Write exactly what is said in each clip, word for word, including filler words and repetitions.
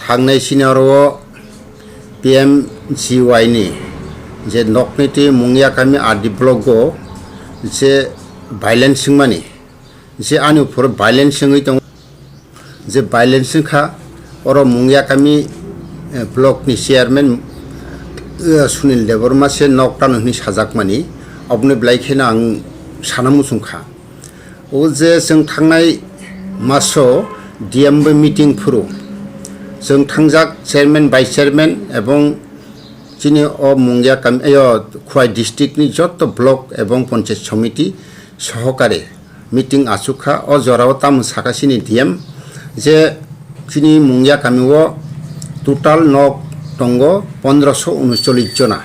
Thangnai sini oro P M G Y ni je nokni twi Mungyakami R D block o je violence wngmani, je ani uphoro violence wngwi tongo, je violence wngkha, oro Mungyakami, eh, block ni chairman, eh, Sunil Debbarma se nok tano hwnwi sajakmani, oboni belai kheno ang sana muchung kha. O je chwng thangnai maso D M bai meeting phuru, chwng thangjak chairman, vice chairman ebong chini o Mungyakami, ayo, Khwai district ni joto block ebong panchayat somiti sohokare meeting achuk kha. O jorao tamo sakha chini D M je chini Mungyakami o total nok tongo pondroso uncholish jona.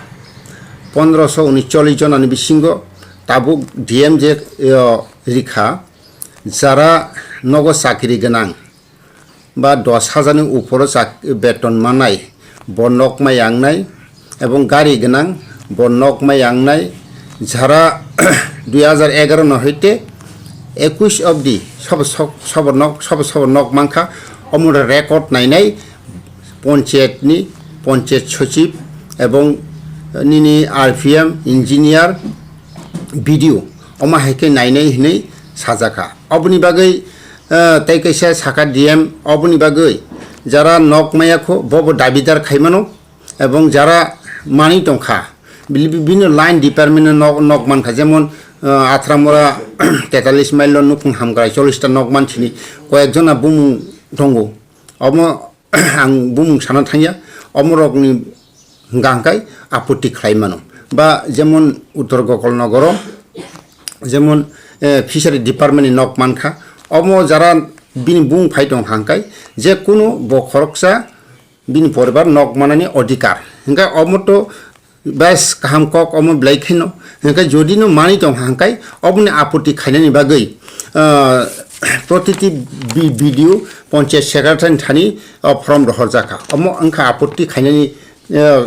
Pondroso uncholish jona ni bisingo tabuk D M je, yo, rikha, jara nogo chakri gwnang ba dos hajar ni uporo chak-, beton manai, bo nok mai yangnai, ebong gari gwnang, bo nok mai yangnai, jara dui hajar egaro no hoite ekush obdi sobo sok-, sobo nok, sobo sobo nok mankha, omo record nainai, panchayat ni, panchayat sochib ebong nini R P M, engineer, B D O, omo hai khe nainai hinwi sajakha. Oboni bagwi, eh, tei kaisa sakha D M, oboni bagwi jara nok maya kho, bobo dabidar khai mano, ebong jara manwi tongkha, bili-, bibinno line department no nok, nok mankha, jemon, eh, Athramura tetalis mile o nukung hamkrai chollish ta nok mansini, koyek jona bumung tongo. Omo ang bumung sana thangya, omorokni hwnka hwnkhe apotti khlai mano. Ba jemon Uttor Gokolnogoro jemon, eh, fishery department ni nok mankha, omo jara bini bumung phai tongkha hwnkhe, je kunu bo khoroksa bini poribar nok manani odhikar. Hwnkhe omo to bes kaham kok omo belai kheno. Hwnkhe jodi no manwi tongkha hwnkhe oboni apotti khainani bagwi, ah, protiti B-, B D O, panchayat secretary ni thani, ah, form rohorjakha. Omo wngkha apotti khainani, ah,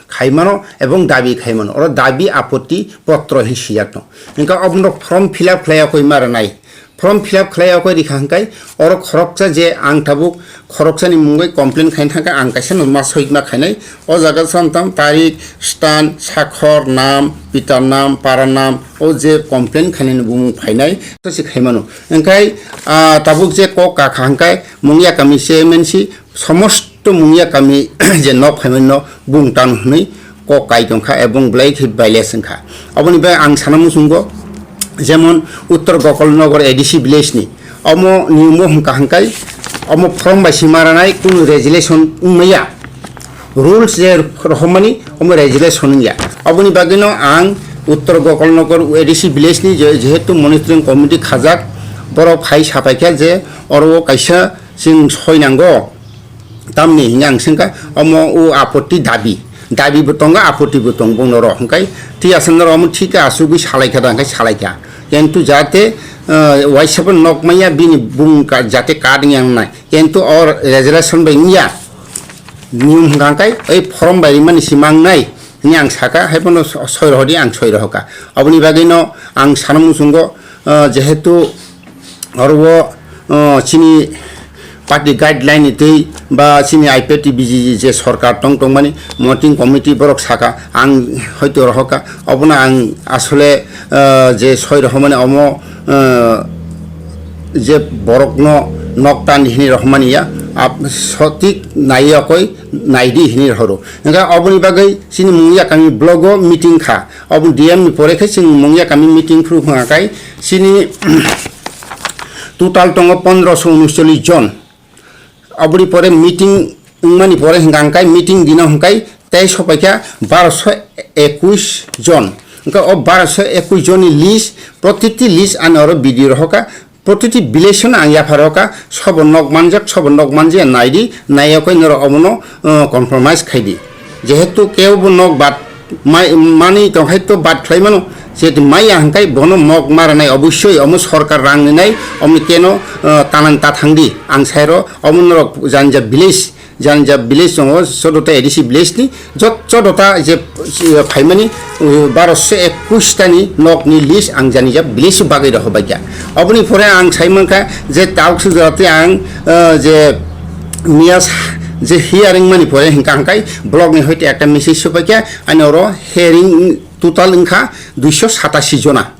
khaimano ebong dabi khaimano. Oro dabi apotti potro hin siyakno. Hwnkhe obono form fill up khlaiya koi mara nai. Form fill up khlai yakwi rikha hwnkhe, oro khoroksa je ang tabuk khoroksani mungwi complain khaina thangkhe ang kaisa no ma soi ma khainai. O jaga samtam tarik, stan, sakhor, nam, pitar nam, para nam, o je complain khainani bumung phainai, to se khaimano. Hwnkhe, ah, tabuk je kok kakha hwnkhe, Mungyakami chairman si, somosto Mungyakami je nok phaimani no bung tang hwnwi kok kai tongkha ebong belai khe violence wngkha. Oboni bai ang sana muchungo, jemon Uttor Gokolnogor A D C village ni omo niyom o hwnkha hwnkhe omo form bai si maranai kunu resolution wngmaya, rules je rohormani omo resolution wngya. Oboni bagwino ang Uttor Gokolnogor A D C village ni je, jehetu monitoring committee khajak, borok phai sapaikha je oro o kaisa chwng soi nango. Tamni hwnwi ang swngkha, omo o apotti dabi, dabi bo tongo, apotti bo tongo, bono rok hwnkhe twi aswk norok omo thik khe asugwi salaikha da hwnkhe salaikha, kintu jate, eh, waisa bo nok manya bini bung ka-, jate card wngya wngnai, kintu o resolution bai wngya, niyom hwnkha hwnkhe oi form bai rimani si mangnai. Hwnwi ang saka, hai phano so-, soi rohordi, ang soi rohorkha. Oboni bagwino ang sana muchungo, ah, jehetu oro o, ah, chini party guideline ni twi ba chini I P T B G je sorkar tong tongmani monitoring committee borok saka, ang hoito rohorkha. Obono ang asole, ah, je soi rohormani omo, ah, je borokno nok tani hini rohormani ya, ap-, sotik nai yakoi naidi hini rohoro. Hwnkhe oboni bagwi chini Mungyakami block o meeting kha. Obo D M ni pore khe chwng Mungyakami meeting phuru hwnka khe chini total tongo pondroso uncholish jon. Oboni pore meeting wngmani pore hwnka hwnkhe meeting dino hwnkhe tei sopaikha baroso ekush jon. Hwnkhe o baroso ekush jonni list, protiti list ani oro video rohorkha. Protiti village-no ang yapharokha, sobo nok manjak, sobo nok manjak naidi, naiyakhe norok obono, uh, compromise khaidi. Jehetu kebo nok bad mai-, mani tongkhai to bad khlai mano, jehetu maya hwnkhe bono nok maranai obossoi omo sorkar rang rinai, omo keno, uh, tanan ta thangdi. Ang sairo omo norok janja village, janja village tongo, chodota A D C village ni, jot-, chodota je, eh, phaimani, eh, baroso ekush tani nok ni list ang jani ja village o bagwi rohorbaikha. Oboni pore ang sai mankha je tauk se jora tei ang, eh, je miya sa-, Je hearing mani pore hingka hingkai block ni hoite ekta message sopaikha, ani oro hearing total wngkha duiso satasi jona.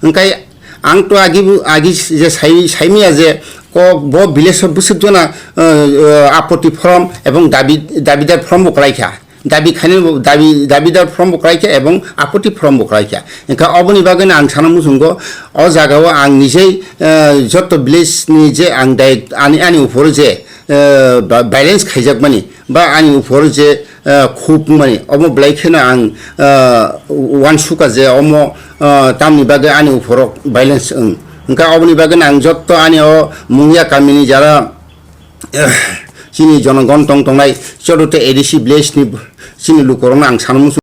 Hingkai ang to agi bu-, agi je sai, saimiya je ko bo village o bwswk jona, eh, eh, apoti form ebong dabi, dabidar form bo kwlaikha. Dabi khainai bo, dabi, dabidar form bo kwlaikha ebong apoti form bo kwlaikha. Hingkha oboni bagwino ang sana muchungo, o jagao ang nijei, eh, joto village ni je ang dai-, ani, ani uphoro je, eh, ba-, violence khaijakmani ba ani uphoro je, eh, khub wngmani, omo belai kheno ang, eh, uansukha je omo, eh, tamni bagwi ani uphoro violence wng. Hingkha oboni bagwino ang joto ani o Mungia kamini jara, eh, chini jonogon tong tongnai, chodote A D C village ni chini lukurokno ang sana muchungo.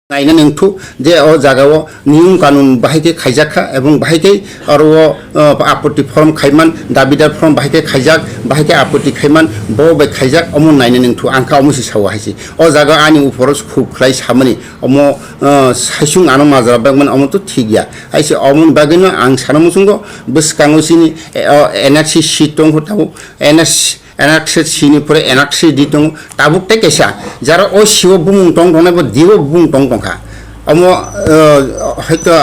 Naina nangthu je o jagao niyom kanun bahai khe khaijak kha ebong bahai khe oro o, o, apoti form khaiman, dabidar form bahai khe khaijak, bahai khe apoti khaiman, bo bai khaijak, omo naina nangthu, ang kha omo se sao hai se. O jaga ani uphoro khub khlai samani, omo, o, saisung ano majra bagman omo to thik ya. Hai se omoni bagwino ang sana muchungo bwskango chini, e, o, N R C seat tongkho tabuk, N R C, N R C ni pore N R C D tongo, tabuk tei kaisa, jara o C O bumung tong tongnai bo D O bumung tong tongkha. Omo, eh, hoito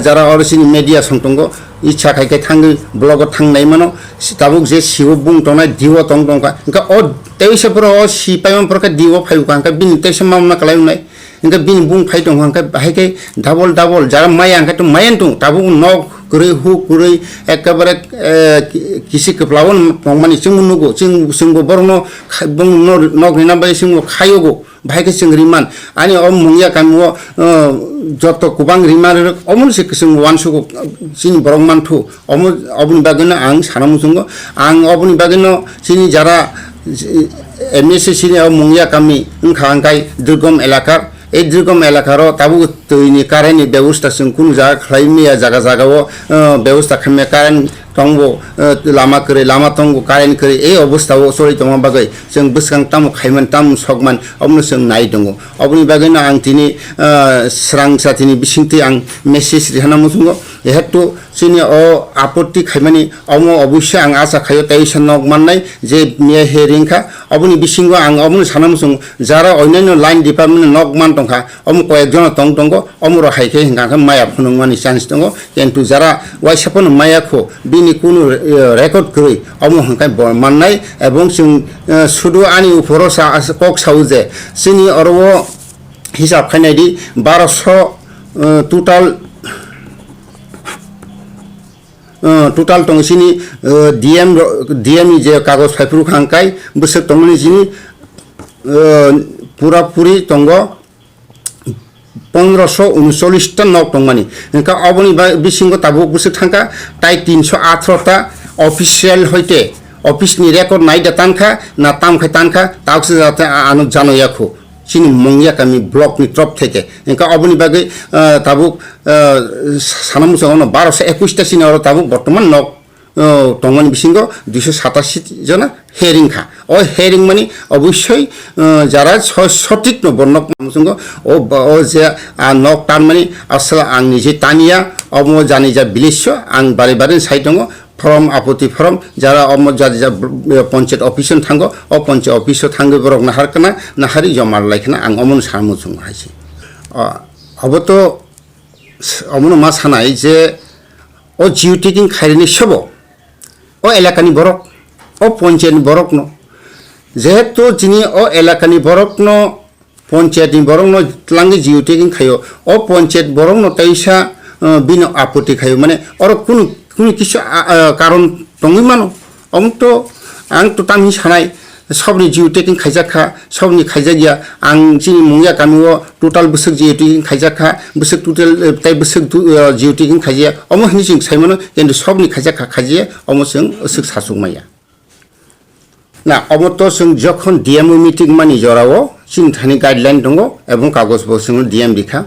jara oro chini media song tongo, icha khai khe thangwi blogo thangnai mano, si-, tabuk je C O bumung tongnai D O tong tongkha. Hingkha o teisa pore o si paimani pore khe D O phai kha, hingkha bini teisa mamna kwlai wngnai. Hingke bini bung phai tong hingke bahai khe double double jara maya hingke to maya tong tabuk nok kwrwi hu kwrwi ekkebare, eh, ki-, kisi kwplao tongmani chwngbo nugo, chwng, chwngbo borokno khai-, bongno nok rina bai chwngbo khayogo, bahai khe chwng riman. Ani o mungya kamio, eh, joto kwbang rima rwrwk omono se chwng uansugo chini borok manthu. Omo, oboni bagwino ang sana muchungo. Ang oboni bagwino chini jara, eh, M S C ni o Mungya kami wngkha hingkai Durgom elaka. Ei Durgom elakaro tabuk twi ni current ni bebosta chwng kunu jaga khlai maya, jaga jaga o, eh, bebosta khaimya current tongbo, eh, lama kwrwi, lama tongo current kwrwi. Ei obostha o choli tongma bagwi chwng bwskang tamo khaiman, tamo sokman, omono chwng nai tongo. Oboni bagwino ang tini, eh, srang jatini bisingtwi ang message rihana muchungo. Jehetu chini o apotti khaimani omo oboisya ang acha khaio, tei wngsa nok mannai je miya hearing kha. Oboni bisingo ang omono sana muchung, jara onyaino line department nok man tongkha, omo koyek jona tong tongo, omo rok hai khe hingka khe maya phunukmani chance tongo, kintu jara waisa phano maya kho, bini kunu, eh, record kwrwi, omo hingka bo mannai, ebong chwng, eh, sudu ani uphoro sa, kok sao je, chini oro o hisab khainai di, baroso, eh, total, eh, total tong sini, eh, D M ro-, D M ni je kagoj phaiphuru kha hingkai bwswk tongmani sini, eh, pura puri tongo pondroso uncholish ta nok tongmani. Hingka oboni ba-, bisingo tabuk bwswk thangkha tai tinso athro ta official hoite office ni record naida tankha na tamkhai tankha, taukse jate a-, ano jano yakho. Chini Mungya kami block ni trop theke. Hingka oboni bagwi, ah, tabuk, ah, sana muchung ono baroso ekush ta chini oro tabuk bortoman nok, ah, tongmani bisingo duiso satasi jona hearing kha. O hearing mani oboisoi, ah, jara so-, sotik no bo nok muchungo o ba-, o je, ah, nok tanmani asla ang nije taniya, omo jani ja village o ang bari bari sai tongo. Form, apoti form, jara omo jat jat, eh, ponchayat office o thango, o ponchayat office o thangwi borok nahar kana, nahari joma lai khana ang omono sa muchungo hai se. Ah, obo to s-, omono ma sanai je o geotagging khairani sabo, o elakani borok, o ponchayat ni borok no, jehetu chini o elakani borok no ponchayat ni borok no tlangwi geotagging khaio. O ponchayat borok no teisa, uh, bino apoti khaio. Mane oro kunu, kunu kisu, a, a, karon tongwi mano. Omo to ang to tamni sanai, sobni geotagging khaijak kha, sobni khaijak ya. Ang chini Mungya kami o total bwswk geotagging khaijak kha, bwswk total, eh, tai bwswk tu, eh, geotagging khaijak ya. Omo hwnwi chwng sai mano, kintu sobni khaijak kha, khaijak ya, omo chwng swk sachuk maya. Na, omo to chwng jokhon D M o meeting mani jorao chini thani guideline tongo, ebong kagoj bo chwngno D M rikha.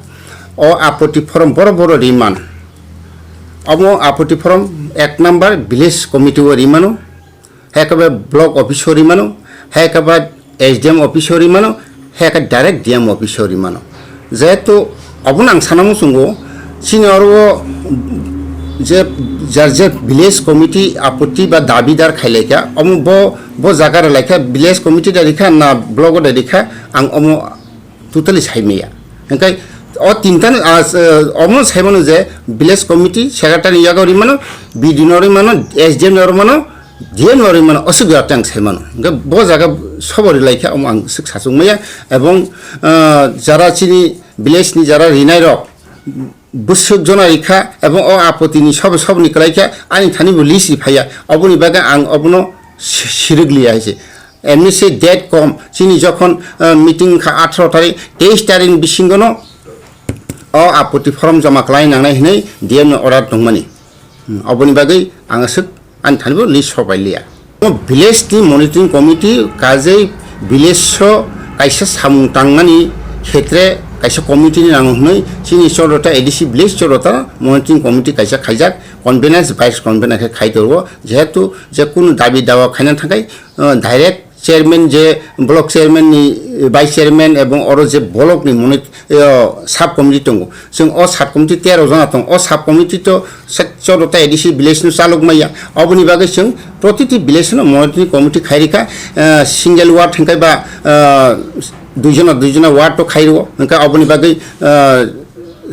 O apoti form boro boro riman. Omo apoti form ek number village committee o rimano, hai khe ba block office o rimano, hai khe ba S D M office o rimano, hai khe direct D M office o rimano. Jehetu obono ang sana muchungo, chini oro o Je jar je village committee apotti ba dabidar khailaikha, omo bo, bo jaga rwlaikha, village committee da rikha na block da rikha, ang omo totally saimaya. Hingkai o tinta, ah, s-, omo saimano je village committee secretary yago rimano, B D no rimano, S D M no rimano, D M no rimano, aswk jora tang saimano. Hingkai bo jaga sobo rwlaikha, omo ang swk sachukmaya. Ebong, ah, jara chini village ni jara rinai rok, bwswk jona rikha ebong o apotini sobo soboni kwlaikha ani thani bo list ri phaiya, oboni bagwi ang obono si-, sirwk liya hai se. Emni se date kom chini jokhon, ah, meeting wngkha atharo tarik, teis tarik ni bisingo no o apoti form joma kwlai nangnai hinwi D M ni order tongmani. Hmm, oboni bagwi ang aswk ani thani bo list sobai liya. O village ni monitoring committee kajei village o kaisa samung tangmani khetre kaisa committee ni nango hwnwi chini Chorota A D C village Chorota monitoring committee kaisa khaijak, convener vice convener khe khai tongo, jehetu je kunu dabi dawa khaina thangkhai, uh, direct chairman je block chairman ni, uh, vice chairman ebong oro je block ni monit-, uh, sub committee tongo, chwng o sub committee tero jona tongo, o sub committee to sek Chorota A D C village no chalok maya, oboni bagwi chwng protiti village no monitoring committee khai rikha, uh, single ward hingkai ba, uh, duijona duijona ward to khai rwo, hingkai oboni bagwi, uh,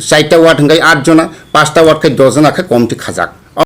chaita ward hingkai aat jona, pasta ward khai dos jona khe committee khajak.